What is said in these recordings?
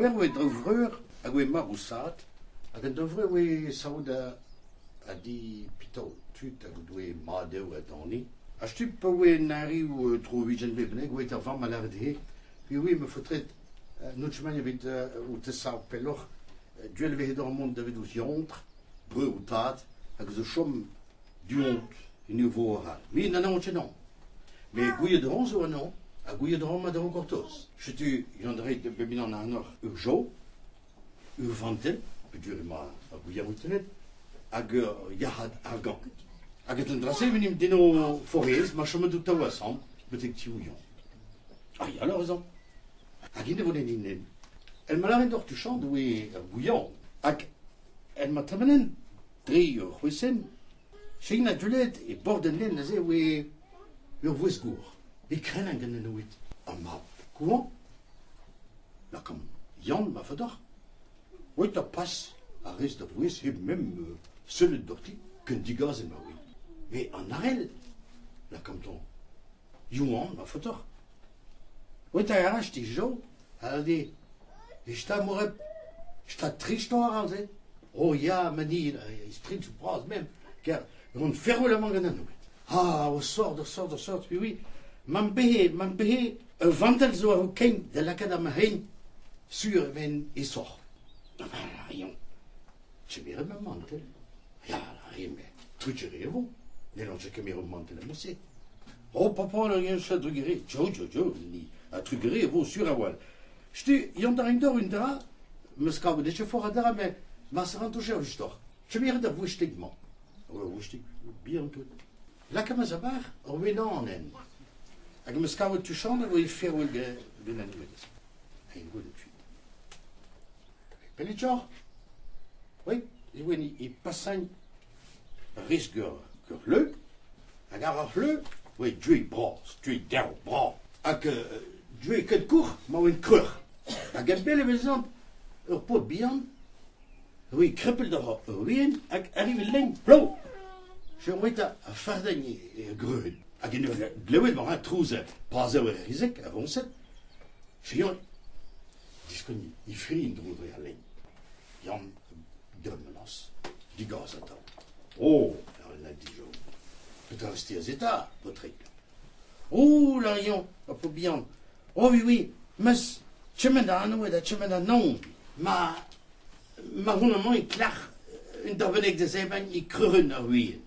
Ober oe daou vreur hag oe marv sad hag an daou vreur oe savet a di Pitaw, tud hag o doe madev ha dani. Ha setu pa oe en arriv tro ugent vloaz bennak oe ar vamm a lâre dezhe oui, ma faotred n'out ket evit o tesav pelloc'h gwell e vehe deoc'h mont davet ho eontr, breur ho tad, hag zo chom du-hont en ur vro arall. Me n'anaon ket anezhañ. Met gouiet a ran zo anezhañ ha gouiet a ran mat a ro gortoz. Setu Yann Dre bep unan ac'hanoc'h ur jav, ur vantell, peogwir emañ ar gouiañv tennet, hag ur yac'had argant. Hag an dra-se e venimp deno forez ma chomet ho taou asambl betek ti Yann. Ah ya, alors ez an. Hag int e vo en El ma lâret deoc'h tuchant oe ur gouiañv hag el ma tremenen dre ur c'hwezenn, Chein a gwelet e bord an lenn aze oe ur voest gour. E krenañ gant an oued. Ar mab koant, lakaomp Yann ma faot deoc'h, oet ha pas a rez da vouezh hep mem sellet doc'hti ken digaset ma oe. Met an arell, lakaomp Yoan, ma faot deoc'h. Oet a arach ti Jo, ha di Sta moereb, sta trist oc'h ar se. Oh ya, ma ni, sprint bras mem, ker gant ferroul amañ gant an oued. Ah, o sort, o sort, o sort, oui, oui. M'am behe, m'am behe, ur vantell zo ar ho kein da lakaat ar ma c'hein, sur e ven esoc'h. Enfin, rien. Kemeret ma mantell. Ya, la me, trugarez e vo. N'hellont ket kemer mantell amañ-se. Oh, papa, la yen chat trugarez. Tchao, tchao, tchao, ni. Ha trugarez e vo sur a-walc'h. Setu, yann da dor un dra, 'meus kavet echu foar a dra, met ma se ran toucher justoc'h. Kemeret ar voestig-mañ. Ur voestig bihan tout. Lakaet ma zabar ur wenanenn. Hag 'meus kavet tuchant hag oe ferwel gant an ouez. Hag goude kuit. Pelletoc'h Oui, e oan e pasagn risk ur c'hleuz, hag àr ar c'hleuz oa duet bras, duet derv bras, hag duet ket kouc'h ma oan kreuc'h. Hag a-bell e vezan ur paotr bihan, oa krepel d'ar ur we'enn hag arriv e lein, plou! Chom eta a fardañ e greun. Hag en ur glevet war trouz pasev er rizeg, ar roñsed, Fion, Diskogn he fri en-dro dre al lein. Yann Drmenas, digas atav. Oh, a dijo. Petra rez-te aze 'ta, paotrig? Oh, lâr-eñ, ur paotr bihan. Oh oui, oui, mes kement a anv da kement a naon. Ma ma hon amañ e klac'h un daou-bennak da zebriñ e kreurun ar ouien.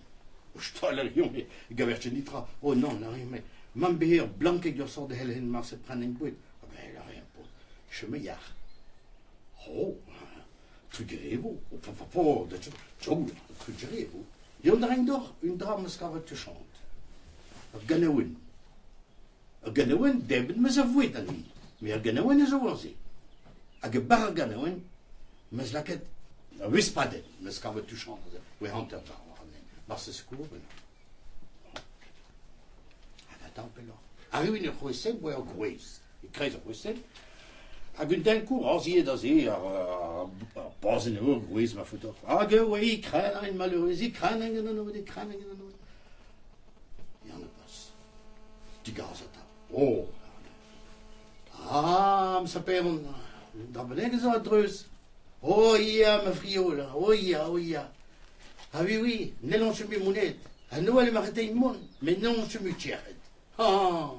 Stal lâr-eñ, e gaver ket netra. Oh non, lâr-eñ, met m'am behe ur blankeg ur sort hell-hen marse prenañ boued. Ah ben, lâr-eñ, paotr, chom yac'h. Oh, trugarevo, oh, po, po, po, da tchou, trugarevo. Yann a raint deoc'h un dra 'm eus kavet tuchant. Ur ganaouenn. Ur ganaouenn debret 'm eus a voued anezhi, met ur ganaouenn a zo aze. Hag e-barh ar ganaouenn 'm eus lakaet ur wispadenn 'm eus kavet tuchant aze, oe hanter varv anezhi. Marse skourr Hag atav pelloc'h. Arru en ur c'hwesel oa ur groez, e-kreiz ar c'hwesel, hag un den kouraziet aze, ar bazenn eo ur groez ma faot deoc'h. Hag e oa e krenañ malheureux, e krenañ gant an oed, e krenañ gant an oed. Yann a pas. Digas atav. Oh! Ah, ma saperon, da bennak zo a-dreuz. Oh ya, ma friol, oh ya, oh ya. Ah oui, oui, n'hellont ket mui monet. Ha Noël emañ ret mont, met n'on ket mui tec'het. Ah,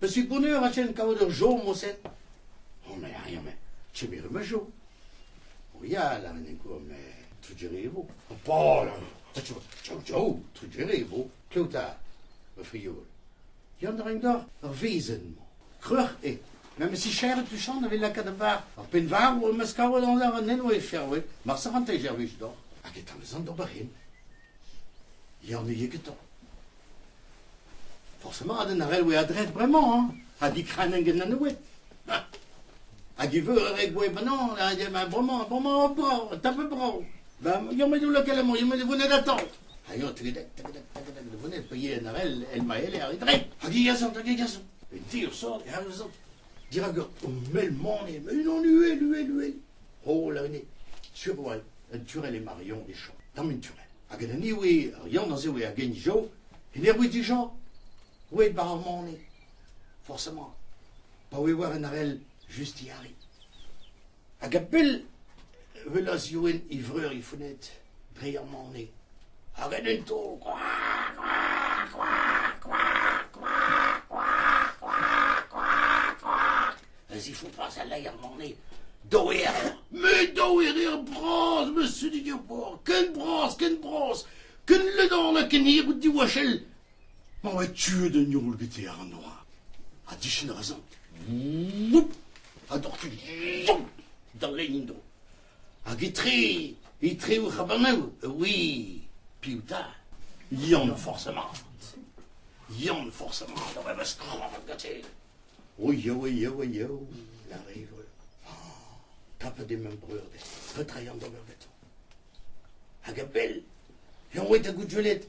parce que bonheur a chen kaout ur jo, moset. Oh, mais rien, mais tu mets ma jo. Oh ya, la reine quoi, mais tu vo. Oh, pas, là, ciao, ciao, tu vo. Klota, ma friol. Yann Dreindor, ur wezenn. Kreuc'h eo. Memes si cher tuchant a vez lakaet a-bar. Ar penn-varv am eus kavet amzer an env e ferwe. Marse ran teir wech deoc'h. Hag e talvezan d'ober hin. Yann ne ket tamm. Forcément, an arell oe adret bremañ, hein. Ha dikranen gant an oued. Hag e veur a re gwe bremañ, bremañ, bremañ, brav, tape brav. Ben, yo me lakaet amañ, yo me vonet atav. Ha yo, tegedek, tegedek, tegedek, de vonet, paye an arell, el maele ar dre. Hag e gasant, hag e gasant. Un tir sort, e arvezant. Dirak ur mell mane, unan uhel, uhel, uhel. Oh, la ene, sur oa un turell e Marion e chom. Tamm un turell. Hag en hini oe, ar Yann aze oe a gen jo, en er oe dija, oe bar ar mane. Forcément, pa oe war un arell just diarri. Hag a-bell e welas Youenn e vreur e fenêtre dre ar mane. Hag en un taol, koa, koa, koa, koa, koa, koa, koa, koa, koa, a zifoupas al laer mane. Daou erer, me daou erer bras, ma sudig eo por, ken bras, ken bras, ken ledan ha ken hir out diwachell. Ma oa tuet un youl gete àr an noa. Ha dichen a razant. Woup! Ha doc'htu, woup! D'al lein en-dro. Hag etre, etre o c'habannoù, oui, piv 'ta? Yann forsamant. Yann forsamant a oa ma skravet gante. O yo, yo, yo, lâre e vreur. Tapet eo ma breur dezhañ. Petra 'yan d'ober gantañ? Hag a-bell, eñ oa da gout gwelet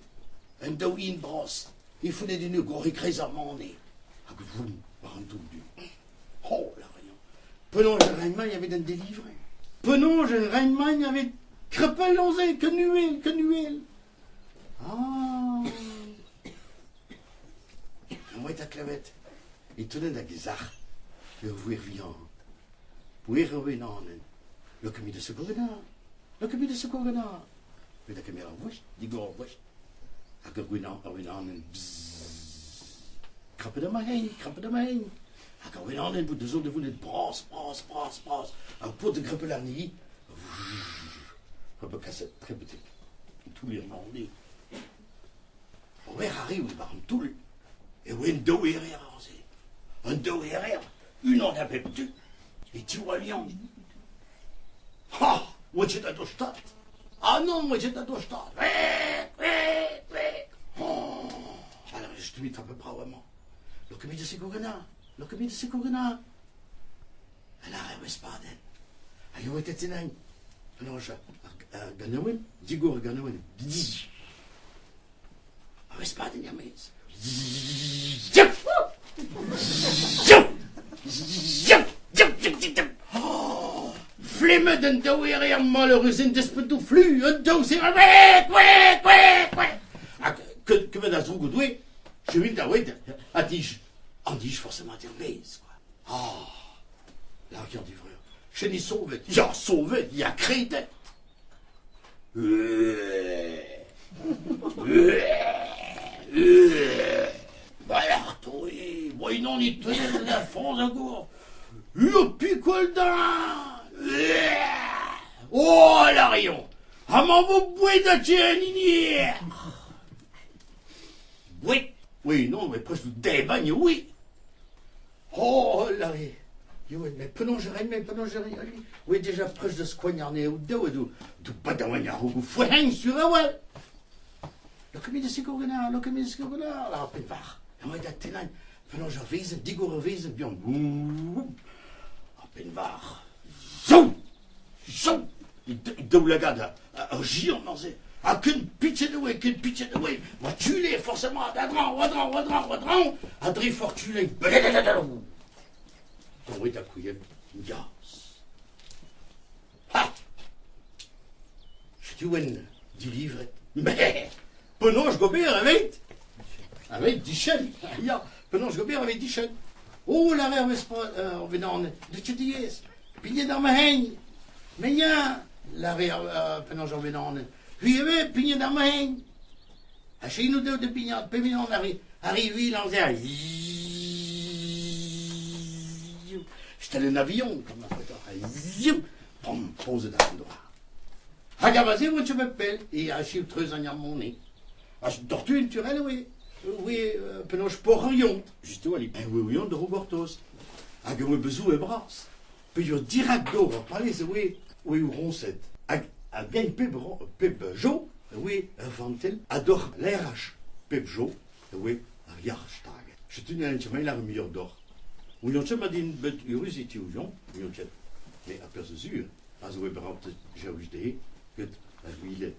un daou hin bras e founet en ur gor e-kreiz ar mane. Hag voum war an toull du. Oh, lâre eñ, penaos e raint-mañ evit en delivrer? Penaos e raint-mañ evit krepel aze, ken uhel, ken uhel? Ah! Eñ oa da klevet e teuent da Gezarc'h ur voer vihan. Poer ur wenanenn. Lakaomp da sekourena. Lakaomp da sekourena. Met da kemer ur voest, digor ur voest. Hag ur gwenan, ur wenanenn bzzz. Krapet amañ hein, krapet amañ hein. Hag ar wenanenn bout da zont da vonet bras, bras, bras, bras. Ar paotr da grimpel àrnezhi. Oa kaset tre betek an toull er mañ Ober a reont war an toull e oa un daou erer aze. Un daou erer, unan a bep tu, e tiwallian. Ha! Oa ket da dostaat. Ah non, oa ket da dostaat. Oh! Alors, je te mets un peu brav amañ. Lakaomp da sekourena, lakaomp da sekourena. A lâre Wespaden. Ha eo et tenañ. Penaos ar ganaouenn, digor ar ganaouenn. Ar Wespaden er-maez. Flemmet un daou erer malheureux en despet d'o flu, un daou se Hag kemet a zroug o doe, chewint a oed a dij, an dij forcément er-maez, quoi. Ah! Lâr di vreur, Chenni sovet, ya sovet, ya kredet. Ba toi, boinon e teus da foñs a gour. Ur pikol da! Oh, lâr-eñ, amañ vo boued a en hini. Boued? Oui, non, mais presque debañ, oui. Oh, lâre, Youenn, met penaos e rin-me, penaos e rin? Oui, déjà prest da skoagn anezho daou ha d'o badaouenn a-raok o foenn sur a-walc'h. Lakaomp da sikour ganeoc'h, lakaomp da sikour ganeoc'h, lâr ar penn-varc'h. Emañ da tennañ penaos ur wezenn, digor ur wezenn bihan. Ar penn-varc'h. Zou! Zou! Daoulagad ur jiant neuze. Ha ken pitchet e oe, ken pitchet e oe. Oa tule forcément a-draoñ, a-draoñ, a-draoñ, a-draoñ, ha dre fortune Oe da kouilhenn gaz. Ha! Setu oen dilivret. Mais penaos gober aveit? Aveit dichen, ya, penaos gober aveit dichen? Oh, laver ur venanet, de ket diaes. Pignet ar ma hein! Me ya, lâre ar penaos ar venaned. C'hwi ivez, pignet ar ma hein! Ha chinoù deu da bignat, pe unan arri, arri vil amzer. J'étais un avion, comme un photo. Pom, pozet ar endroit. Hag a vaze oa bet pell, e achiv treuz an armoni. Ha doc'htu en turel oe, oe penaos porriont. Just oa, li, oe oe de Robortoz. Hag oe bezou e bras. Peogwir dirak dor ar palez e oe oe roñsed. Hag a-gein pep, pep jo e oe ur vantell, ha doc'h laeraj pep jo e oe ar yac'h staget. Setu ne ket ar muioc'h doc'h. Ouion ket ma din bet eürus e ti ouion, ouion ket. Mais a perzh sur, a zo e brav jaouj dezhe get ar wiled.